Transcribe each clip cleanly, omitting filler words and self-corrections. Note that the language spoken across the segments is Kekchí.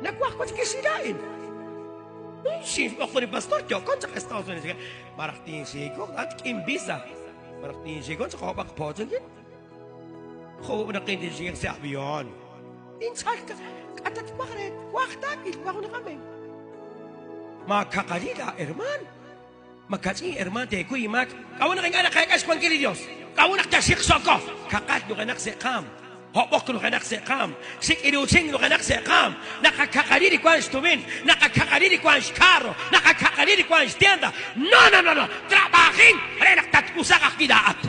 Nawaj wach kixila'in. Xinxb'oq li pastor yo'kon chaq Estados Unidos. Maraj tinxikok at k'in visa. Maraj tinxikon chaq hob'aq pochonkin. Jub' naq intinxikik sa' avión. Tinchalka k'atat waj re waj takil waj naqamen. Ma kaqalila herman. Ma kach'in herman tekuy mak. K'a'u naq ink'a' naqeek'a xwankil li Dios. K'a'u naq taxiqxoko. Kaqal nujenaq sa' qaam. Hob'ok nujenaq sa' qaam. Xik'iruuchin nujenaq sa' qaam. Naqakaqali li wank xtumin. Naqakaqali li wank xcarro. Naqakaqali li wank xtienda. No, no, no, no. Trabajin re naq tat'usaq ajwi' laa'at.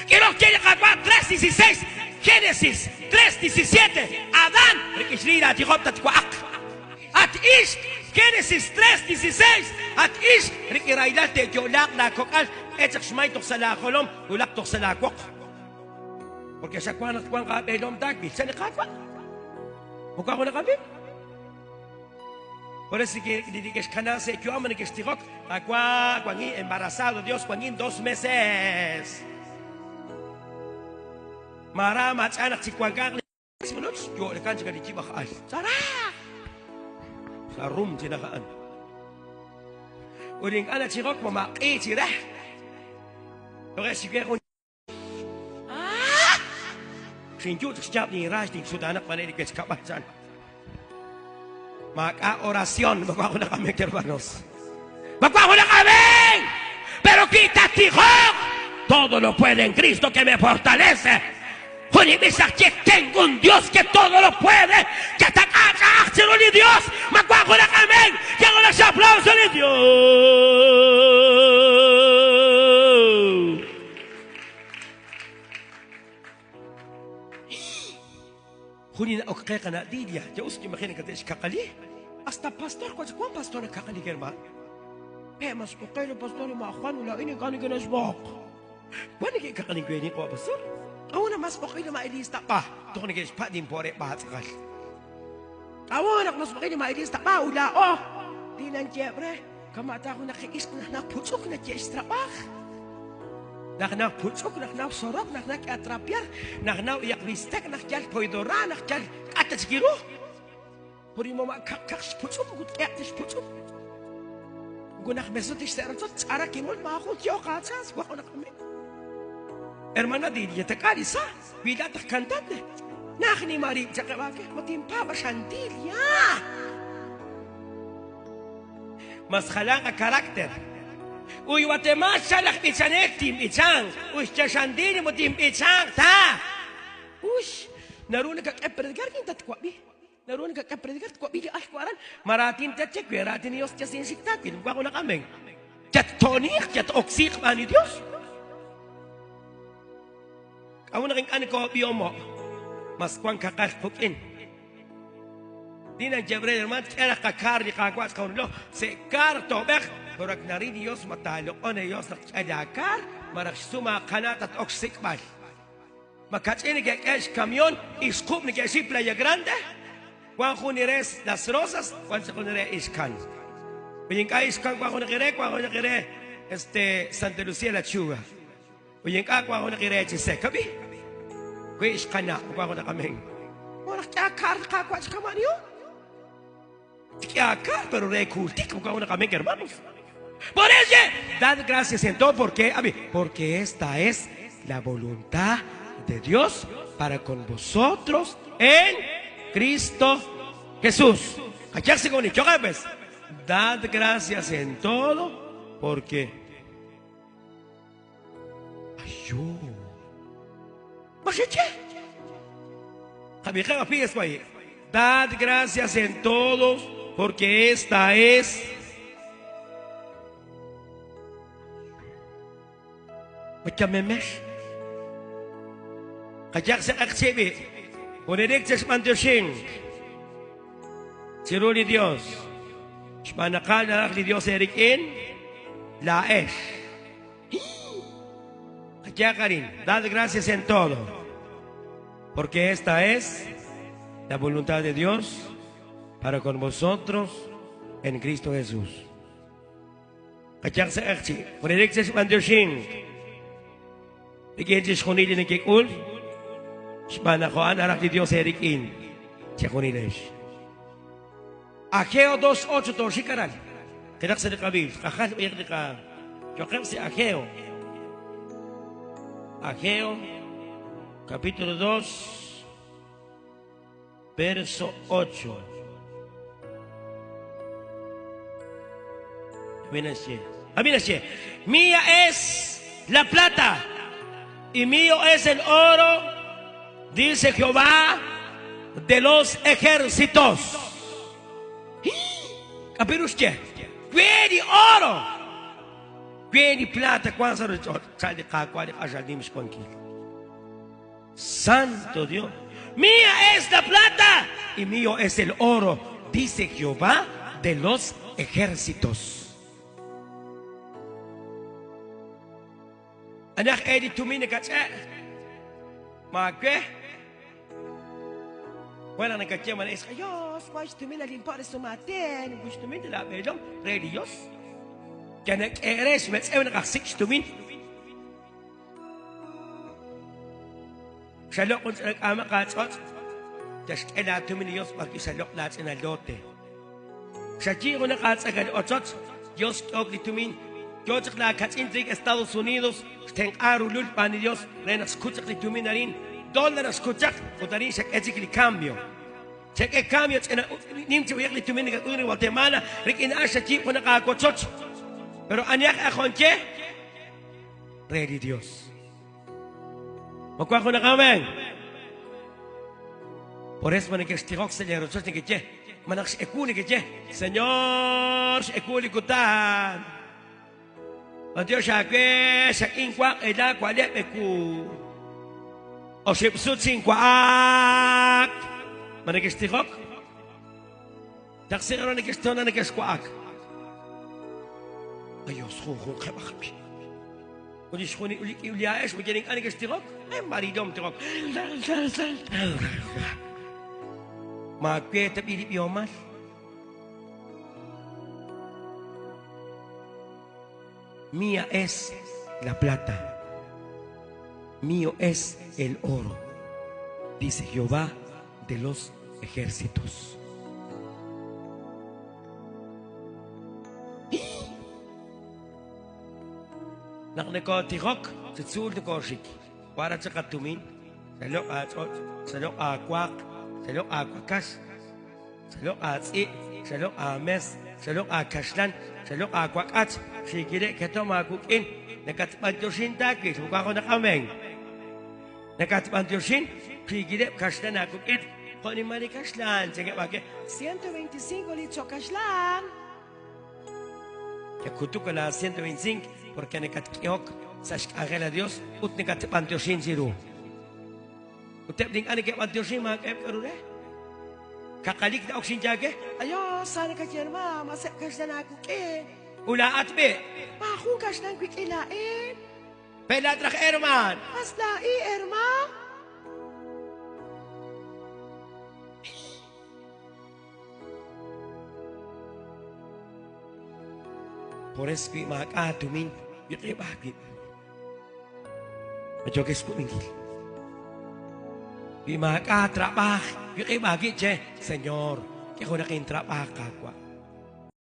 K'irok che li Qaawa' 3:16 Génesis 3:17 Adán rik'in xriil aatijob' tatwa'aq. At ixq Génesis 3:16 At ixq rik'in rahilal te'yo'laaq laakok'al k'e chaq xmay toj sa' laajolom wulaq toj sa' laawoq. Porque xa wank naq wanq aab'eelom taawil chan li Qaawa'. Moko junaq amiig. Por eso que neke'xkana sa' yu'am neke'xtijok Qaawa' wankin embarazado Dios wankin 2 meses. Mara mach'a naq chiwankaaq li minutos yo'lakan chik li yib'aj al. Sara! Sa rum chi naqa'an. Ut ink'a' nachijok mamaq'i chi re. Toje' xike jun Xinyu' chaq xyaab' linraay tinsutaanaq b'an li wechkab'al chan. Maak'a' oración ma wank junaq amén, hermanos. Ma wank junaq amén. Pero wi tattijoq, todo lo puede en Cristo que me fortalece. Jun ib'ix aj che tengo un Dios que todo lo puede. Que tak'ach'aj chiru li Dios. Ma wank junaq amén. Que junaq aplauso li Dios. Juni na ok qeqa na Lidia, ya us imagina que te xkaqali. Hasta pastor, ¿cuál Juan pastor kaqali hermano? Pe mas okelo pastor ma Juan ula ini kan que nasbok. Juan ke kaqali que ni ko pastor? Awuna mas okelo ma Elista pa. To ni ke pa din pore ba tsakal. Awuna mas okelo ma Elista pa ula oh. Dinan jebre kama ta ko nakiis na na putsuk na je trabaj. Naq puch'uk, naq sorok, naq atrapiar, naq iyak bistek, naq yal poidora, naq yal k'atachikiru. Puri mama kaq kaq xpuch'um, gut k'eq xpuch'um. Gunaq mesut ixserantzot, ch'ara kimul maajul yo qachas, waqo naq amen. Hermana Dilia takarisa, wilataq cantante. Naq ni mari chaqebake, matimpa shantilia. Mas jalanga carácter. Uy Guatemala chalaj bichanek tim bichang. Uy chashandini mo tim bichang ta. Uy, naruna ka predicar kin tatwabi. Naruna ka predicar twabi ay kwaran. Maratin tatchek weratin Dios chasin siktakin. Wa ko na kameng. Chat tonik, chat oksik ani Dios. Kamu na kin ko biomo. Mas kwan kakal pukin. Dina Jebre hermano, era kakar ni kakwas kaunlo, se kar tobek, pero nari Dios matalo on Dios nak marak suma kanat at oksikbal. Makachini que es camión y scoop ni que es Playa Grande. Juan Junires Las Rosas, Juan Junire Iscan. Oyenka Iscan, Juan Junire, Juan Junire, este Santa Lucía La Chuga. Oyenka Juan Junire Chisekabi. Kwe Iskana, Juan Junakamen. Morak kar kakwach kamanyo. Acá, pero recultic, hermanos. Por eso, dad gracias en todo, porque, a ver, porque esta es la voluntad de Dios para con vosotros en Cristo Jesús. Allá se con Dad gracias en todo, porque ay, yo. Dad gracias en todos, porque esta es Machamemesh. Kajak sa kaksibi. Unirik sa mandosing. Siro ni Dios. Manakal na ni Dios Eric in Laesh. Kajak rin. Dad gracias en todo. Porque esta es la voluntad de Dios para con vosotros en Cristo Jesús. Kajak sa kaksi. Unirik sa mandosing. Bigyan si Shonili ng kikul. Shmanakoan arak ni Dios Eric in. Siya kunilesh. Ageo 2.8 tooxik aral. Qilaq sa' li qabiibl. Qajal b'ayaq li qa choqeb' sa' Ageo. Ageo, capítulo 2, verso 8. Amén. Mía es la plata y mío es el oro, dice Jehová de los ejércitos. Kapirushke, ¡Viene oro! ¡Viene plata! Santo Dios. Mía es la plata y mío es el oro, dice Jehová de los ejércitos. Anak edi tumine kache. Ma que? Bueno, nakache man es Dios, why tumina limpare sumaten, wish tumina la belom, re Dios. Kanak eres met ewen qasik tumin. Xaloq un ama qatzot. Tashkela tumin Dios porque xaloq lats en lote. Xachi una qatzagal otzot, Dios ok tumin. Yochak la katzintrik Estados Unidos, ten arulul pan Dios, renas kuchak li tumin arin, dólares kuchak, utarin shak etzik li cambio. Chek e cambio, nimchi uyak li tumin ni Guatemala, rikin asha chip una kakochoch. Pero aniak ajonche, rey Dios. Makuha na kamen. Por eso man que estigok se le rochos ni que che, manak ekuli que che, Señor ekuli kutan. Dios que sa inqua ela cuale eku. O sipsut sinquaak. Man que estigok. Taksir na que estona na que esquaak. Ayos jun jun kebakbi. ودي ulik uliaesh وجرين أنا كشتغok maridom tigok ma kwe tabi biomal Mía es la plata, mío es el oro, dice Jehová de los ejércitos. Naqnikotigok tsuul nikoxik para chaqatumin saloq atz'och saloq akuaq saloq akuakas saloq atz'i saloq ames saloq akaxlan saloq akuak'ach xikire ketoma akuk'in nakatb'antioxin takil muk'ajo naqamen nakatb'antioxin xikire kaxlan akuk'in qonimari kaxlan chengeb'ake 125 litro kaxlan yakutuka la 125 porque nekatk'iok sa xk'anjel a Dios ut nekatb'antioxin chiru. Uteb ding ani keb'antioxin ma k'eb k'arure. Kakalik na oksin chake. Ayos, sana ka yerma, masep kaxlan akuk'in. Ula atbe. Mahun kaxlan kik'ilain. Pelatraj herman. Asla'i herma. Por eso maak'atumin wiq'ib'akib. Machoques kumingil. Wi maak'a trabaj wiq'ib'akib che Señor, que juna kin trabaj kakwa.